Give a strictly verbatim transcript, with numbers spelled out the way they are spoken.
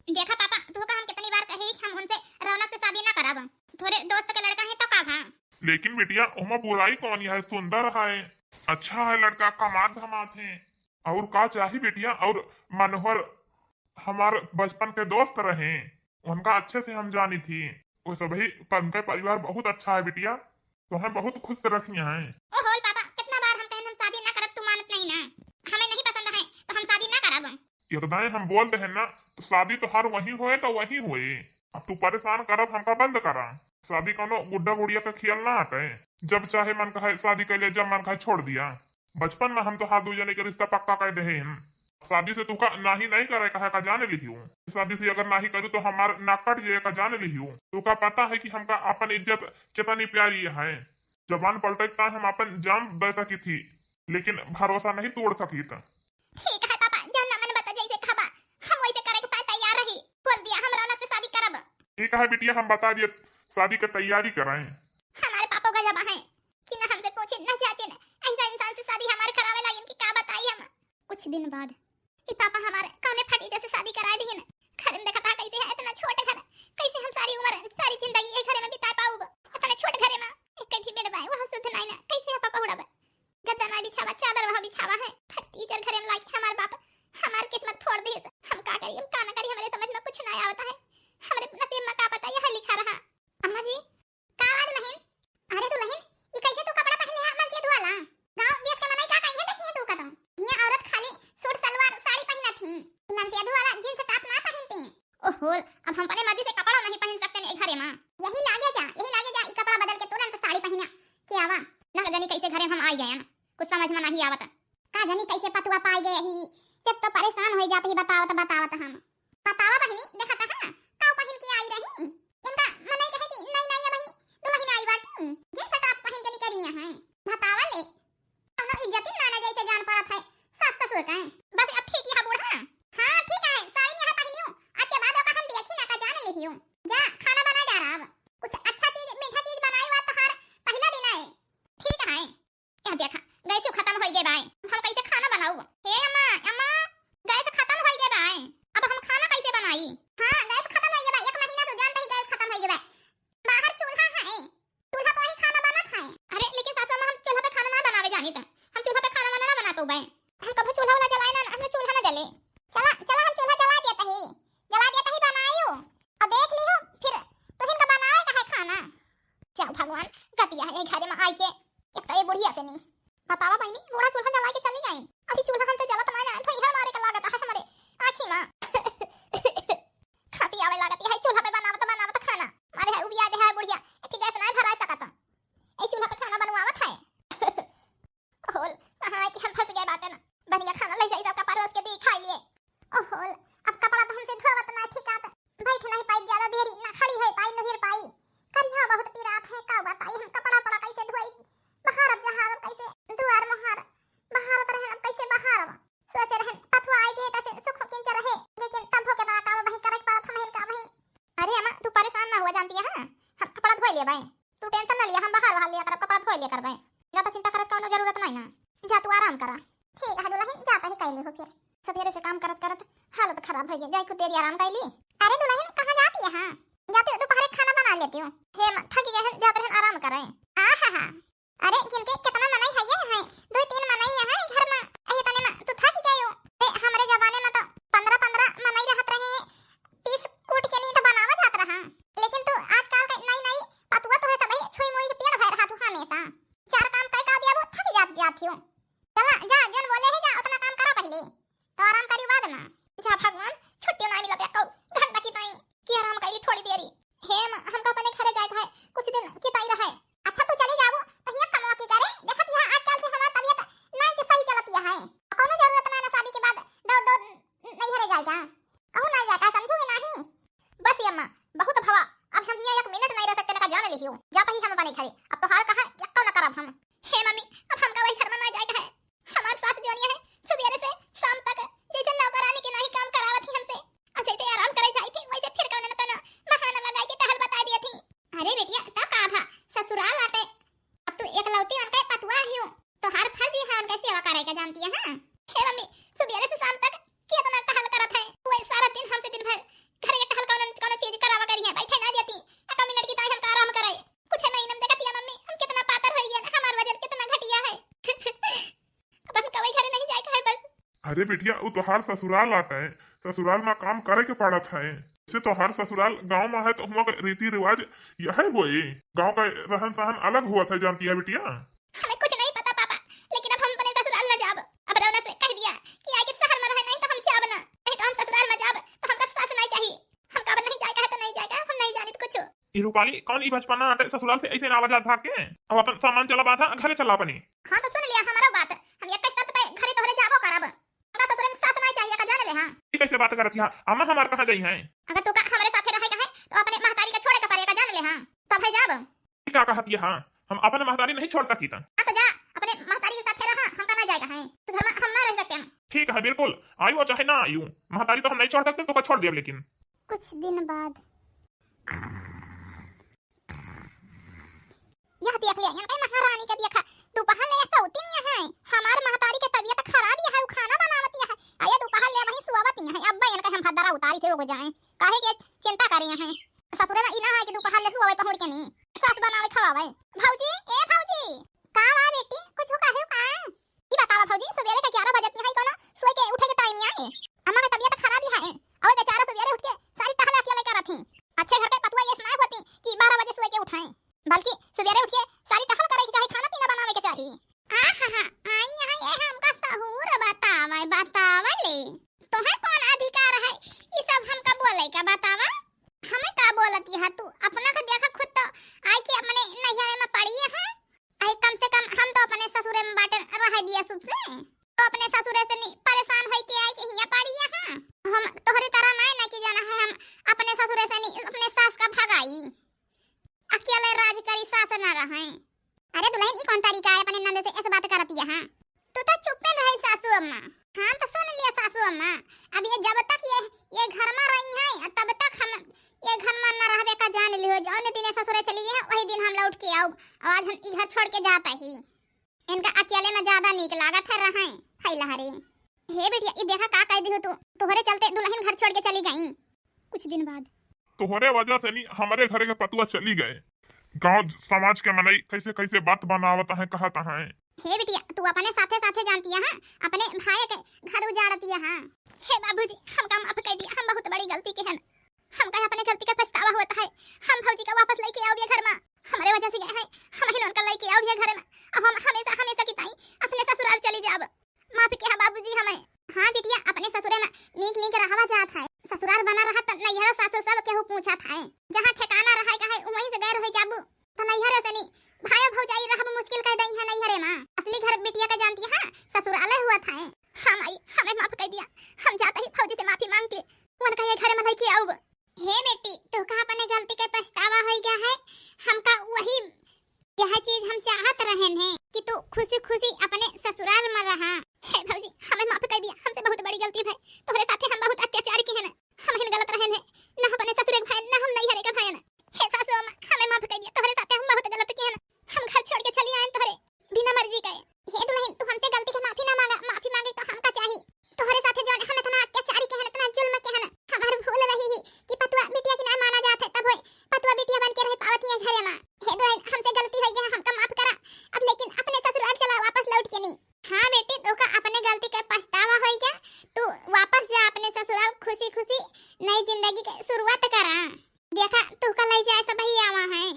देखा पापा, तोहका हम कितनी बार कहे कि हम उनसे रौनक से शादी ना करब। थोड़े दोस्त के लड़का है तो का भा? लेकिन बिटिया, ओमा बुराई कौन है? सुंदर है, अच्छा है लड़का, कमात धमात है। और का चाही बिटिया? और मनोहर हमार बचपन के दोस्त रहे, उनका अच्छे से हम जानी थी। वो सभी, उनका परिवार बहुत अच्छा है बिटिया, तो हम बहुत खुश रखी हैं। ओहो पापा, कितना बार हम कहन हम शादी ना करब, तू मानत नहीं ना। हमें नहीं पसंद है तो हम शादी ना करब। एक दाएं हम बोल दे ना, तो शादी तो हर वही होए तो वही होए। अब तू परेशान करब हमका बंद करा। शादी कोनो गुड्डा गुड़िया का खेल ना आटे। जब चाहे मन कहे शादी कर लिया, जब मन कहे छोड़ दिया। बचपन में हम तो हाथ दू जने के रिश्ता पक्का कर दे हैं। शादी से तुका नाही नहीं करे कहे का जान लिहियो। शादी से अगर नाही करू तो हमार नाक कट जाए का जान लिहियो। तुका पता है कि हमका अपन इज्जत कितनी प्यारी है। जबान पलटे का हम अपन जान दे सकी थी, लेकिन भरोसा नहीं तोड़ सकी था। ठीक है पापा, जौन मन बता जैसे कहबा, हम वैसे करे के पाए तैयार रही। बोल दिया हम रौनक से शादी करब। ठीक है बिटिया, हम बता दिए शादी की तैयारी कराएं। हमारे पापा गजब है कि न हमसे पूछे न जांचे, ऐसा इंसान से शादी हमारे करावे लागिन कि का बताई हम। कुछ दिन बाद ई पापा हमारे कौने फटीचे से शादी कराए दिहिन। घर में देखा था कैसे है इतना छोट घर, कैसे हम सारी उम्र सारी जिंदगी ये घर में बिता पाऊब, इतने छोट घर में। एक कथी बेड बाय वहाँ सुध नहीं ना, कैसे है पापा उड़ब? गद्दा ना बिछावा, चादर वहाँ बिछावा है। फटीचर घर में लाके हमार बाप हमार किस्मत फोड़ दे। हम का करी, हम का ना करी, हमारे समझ में कुछ ना आवता है। हमारे नसीब में का पता यह लिखा रहा। अम्मा जी, का आवा दुल्हन? अरे दुल्हन, ई कैसे तू कपड़ा पहन लिहा मन से धुआला? गाँव देश के मनई का कहिए देखिए तू कदम। यहाँ औरत खाली सूट सलवार साड़ी पहनत ही। ई मन से धुआला जींस टॉप ना पहनती। ओहो, अब हम अपने मर्जी से कपड़ा नहीं पहन सकते ने घरे माँ। यही लागे जा, यही लागे जा, ई कपड़ा बदल के तुरंत साड़ी पहना के आवा। ना जानी कैसे घरे हम आ गए ना, कुछ समझ में नहीं आवत। का जानी कैसे पतुआ पाए गए ही, जब तो परेशान हो जाते ही बतावत बतावत हम। बतावा बहिनी, देखत है, का पहन के आई रही? इनका मनई कहे कि नई नई अबही दुल्हन आई बाटी, जींस टॉप पहन के निकली है। बतावा ले, कौनो इज्जत ही ना, ना जैसे जान पड़त है सास ससुर का। बस अब ठीक है बूढ़ा। हाँ ठीक है, साड़ी में है पहनियो, आज के बाद ओका हम देखी ना का जान लिहियो। जा खाना बना जा रहा अब। कुछ अच्छा चीज, मीठा चीज बनाई हुआ तोहार पहला दिन है। ठीक है। यह देखा, गैस खत्म होई गए बाय, हम कैसे खाना बनाऊ? हे अम्मा, अम्मा, गैस खत्म होई गए बाय, अब हम खाना कैसे बनाई? हाँ, गैस खत्म होई गए बाय, एक महीना से जानत ही गैस खत्म होई गए बाय। बाहर चूल्हा है, चूल्हा पर ही खाना बनत है। अरे लेकिन सासू अम्मा, हम चूल्हा पे खाना ना बनावे जानी त, हम चूल्हा पे खाना वाना ना बना पाऊ बाय, हम कभी चूल्हा वाला जलाए ना, हमें चूल्हा ना जले। चला चला, हम चूल्हा जला देते ही, जला देते ही बनायू। अब देख लिहो, फिर तुहिन का बनावे का है खाना। जा भगवान, गतिया है घरे में आई के, एक तो ये बुढ़िया से नहीं। बतावा बहिनी, बूढ़ा चूल्हा जला के चली गई। अभी चूल्हा हमसे जलत नहीं ना, तो इहर मारे का लागत है हमारे आँखी में। खांसी आवे लागत है चूल्हा पे बनावत बनावत खाना। मारे है उबिया दे है बुढ़िया, एक गैस नहीं भरा सकत। ए चूल्हा पे खाना बनवावत है। ओहोल, कहाँ है कि हम फंस गए बाटे ना। बनिया खाना ले जाई, सबका परोस के दी, खाई लिए। ओहोल, अब कपड़ा तो हमसे धोवत ना ठीक आत। बैठ नहीं पाई ज्यादा देरी, ना खड़ी हो पाई, ना गिर पाई। करिया बहुत पीरात है, का बताई हम कपड़ा पड़ा कैसे धोई? बहारब जहारब कैसे? दुआर मोहार बहारत रहन, अब कैसे बहारब? सोचे रहन पथुआ आई जे तसे सुख किंच रहे, लेकिन तब हो के ना काम वही करे पड़त हम का वही। अरे अम्मा, तू परेशान ना हुआ जानती है, हाँ? हम कपड़ा धोए लेबे, तू टेंशन ना लिया, हम बाहर बाहर लिया करब, कपड़ा धोए लिया करबे। ज्यादा चिंता करत कौनो जरूरत नहीं ना, जा तू आराम करा। ठीक है दुल्हन, जाता ही कैली हो फिर। सवेरे से काम करत करत हालत खराब हो गई, जाई कुछ देरी आराम कैली। अरे दुल्हन, कहाँ जाती है? हाँ, जाती हूँ दोपहर खाना बना लेती हूँ। हे माँ, थक गए हैं, जाते हैं आराम करें। आ हा हा, अरे जिनके कितना मनई है ये है, दो तीन मनई है घर में, अहे तने में तू थक गए हो। ए, हमरे जमाने में तो पन्द्रह पन्द्रह मनई रहत रहे हैं, पीस कूट के नींद बनावा जात रहा। लेकिन तू आजकल के नई नई पतुआ तो है, तबही छुई मुई के पेड़ भर रहा तू हमेशा। चार काम कई का दिया वो थक जात जात हो। चला जा, जन बोले है जा, उतना काम करा पहले, तो आराम करी बाद में। जा भगवान, छुट्टी ना मिलत एको घंटा की ताई, कि आराम कैली थोड़ी देरी। हे माँ, हमका अपने घरे जाए के है, कुछ दिन की ताई रहे। अच्छा तू चली जाबू, तो हियाँ कमवा की करे, देखत यहाँ आजकल से हमार तबीयत नहीं से सही चलत है। कौनो जरूरत ना, ना शादी के बाद दौड़ दौड़ नहीं घरे जाए का। कहूँ ना जाए का, समझू कि नहीं? बस ये अम्मा, बहुत भवा, अब हम हियाँ एक मिनट नहीं रह सकते ना का जान लिहियो। जाता ही हम अपने घरे, अब तो हाल कहा यक्को न करब हम। हे मम्मी, अब हमका वही घर में ना जाए का है। हमार सास जोनिया है, सुबेरे से शाम तक जैसे नौकरानी के नाही काम करावत ही हमसे, और जैसे आराम करे जाई थी, वैसे फिर कौनो न कौनो बहाना लगाई के टहल बताई दिया थी। अरे बेटिया, तब का भा, ससुराल आटे, अब तू एकलौती उनके पतुआ ही हो, तो हर फर्ज है उनके सेवा करे का, जानती है, हाँ? हे मम्मी, सुबेरे से शाम तक कितना टहल करत है, वही सारा दिन हमसे दिन भर अरे बिटिया, उ तोहार ससुराल आटे, ससुराल मा काम करे के पड़त है। से तोहार ससुराल गाँव मा है तो हुआँ के रीति रिवाज यह होए, गाँव का रहन सहन अलग होत है, जानती है बिटिया। हमें कुछ नहीं पता पापा, लेकिन अब हम अपने ससुराल न जाब। अब रौनक से कह दिया कि आगे शहर मा रहे, नहीं तो हम जाब ना, नहीं तो हम ससुराल मा जाब तो हमका सास नहीं चाहिए। हमका अब नहीं जाए कहे तो नहीं जाए, हम नहीं जानित कुछ। ई रूपाली, कौन ई बचपना आटे ससुराल से ऐसे ना आवा जात भाग के? अब अपन सामान चला बांधा, घरे चला अपने। हाँ तो सुन लिया हमारा बात, हम एक शर्त पे घरे तोहरे जाबो करब। हमरा ससुरे में सास नहीं चाहिए का जान ले, हाँ। ई कैसे बात करत है? अम्मा हमार कहाँ जाई हैं? अगर तू का हमरे साथे रहे का है तो अपने महतारी का छोड़े का पड़े का जान ले, हाँ। सब है जाब। ई का कहत है? हाँ, हम अपन महतारी नहीं छोड़ सकी त। हाँ तो जा, अपने महतारी के साथे रहा, हमका ना जाए का है। तो घर में हम ना रह सकते हैं। ठीक है, बिल्कुल, आयु चाहे ना आयु, महतारी तो हम नहीं छोड़ सकते, तो छोड़ देब लेकिन। कुछ दिन बाद। यह देख लिया, इनके महारानी के देखा, दोपहर ले सौती नहीं है। हमार महतारी के तबीयत खराब ही है, उ खाना बनावती है। आ ये दोपहर ले वहीं सुआवती है। अब इनके हम भद्दरा उतारी थे रुक जाए, काहे के चिंता करे हैं। ससुरे में ई ना है कि दोपहर ले सुआवे पहुड़ के नहीं, सास बनावे खवावे। भौजी, ए भौजी, का बा बेटी, कुछ कहे का? ई बतावा भौजी, सुबेरे के ग्यारह बजत है, कोनो सोए के उठे के टाइम है? अम्मा के तबीयत खराब ही है, और बेचारा सुबेरे उठ के सारी टहल अकेले करत ही। अच्छे घर के पतुआ ये ना होती कि बारह बजे सोए के उठाएं, बल्कि सुबेरे उठ के सारी टहल करे के चाही, खाना पीना बनावे के चाही। आहा, आई है ये हमका सहूर बतावे, बतावे ले। तोहे कौन अधिकार है ई सब हमका बोले का, बतावा? हमें का बोलती है तू? अपना का देखा, खुद तो आई के अपने नैहरे में पड़ी है। आई कम से कम हम तो अपने ससुरे में बाटे रह दिया सुख से। तो अपने ससुरे से नहीं परेशान होई के आई के हियां पड़ी है। हम तोहरी तरह नहीं ना कि जाना है हम अपने ससुरे से नहीं अपने सास का भगाई। अकेले राज करी, सास ना रहे। अरे दुल्हन, ई कौन तरीका है अपने नंद से ऐसे बात करती है? हाँ, तू तो चुप्पे रहे सासू अम्मा। हाँ तो सुन लिया सासू अम्मा, अब ये जब तक ये ये घर में रही है तब तक हम ये घर में न रहबे का जान लिहो। जौन दिन ससुरे चली गई है वही दिन हम लौट के आउब। और आज हम ई घर छोड़ के जाता ही। इनका अकेले में ज्यादा नीक लागत है रहे। हाय लहरे, हे बिटिया, ई देखा का कह दिहो तू, तोहरे चलते दुल्हन घर छोड़ के चली गई। कुछ दिन बाद। तोहरे वजह से नहीं हमरे घरे के पतुआ चली गए। गांव समाज के मनई कैसे कैसे बात बनावत है, कहत है। हे बिटिया, तू अपने साथे साथे जानती है, हाँ, अपने भाई के घर उजाड़ती है, हाँ। हे बाबूजी, हमका माफ कर दिया, हम बहुत बड़ी गलती के हन। हमका अपने गलती का पछतावा होता है। हम भौजी का वापस लेके आउब ये घर में, हमरे वजह से गए हैं, हम ही उनका लेके आउब ये घर में। अब हम हमेशा हमेशा की ताई अपने ससुराल चली जाब। माफ किया बाबूजी हमें। हाँ बिटिया, अपने ससुरे में नीक नीक रहवा जात है। ससुराल बना रहा त नैहरा सासु सब केहू पूछत है। जहाँ ठिकाना रहे का है वहीं से गैर हो जाबू। त नैहरे से नी भाई भौजाई रहब मुश्किल कर दई है नैहरे में। असली घर बिटिया का जानती है ससुराले हुआ था। हाँ माई, हमें माफ कर दिया। हम जाते ही भौजी से माफी मांग के उनका ये घर में लेके आउब। हे बेटी, तोहका अपने गलती के पछतावा हो गया है। हमका वही यह चीज हम चाहत रहन है कि तू खुशी खुशी अपने ससुराल में रहा। हे भौजी, हमें माफ कर दिया, हमसे बहुत बड़ी गलती भय। तोहरे साथे हम बहुत अत्याचार किए हैं, हम हिन गलत रहन है, ना अपने ससुरे के भय, ना हम नैहरे के भय। हे सासू अम्मा, हमें माफ कर दिया, तोहरे साथे हम बहुत गलत किए हैं, हम घर छोड़ के चली आए तोहरे बिना मर्जी का। हे दुल्हन, तू हमसे गलती के माफी ना मांगा, माफी मांगे तो हमका चाही। तोहरे साथे जौन हम इतना अत्याचार के हन, इतना जुल्म के हन, हमार भूल रही ही कि पतुआ बिटिया की ना माना जात है, तब होए पतुआ बिटिया बन के रह पावत ही है घरे में। हे दुल्हन, हमसे गलती हो गया, हमका माफ करा। अब लेकिन अपने ससुराल चला वापस लौट के नहीं। हाँ बेटी, तोका अपने गलती का पछतावा हो गया, तू वापस जा अपने ससुराल, खुशी खुशी नई जिंदगी के शुरुआत करा। देखा, तोका ले जाए सब ही आवा है।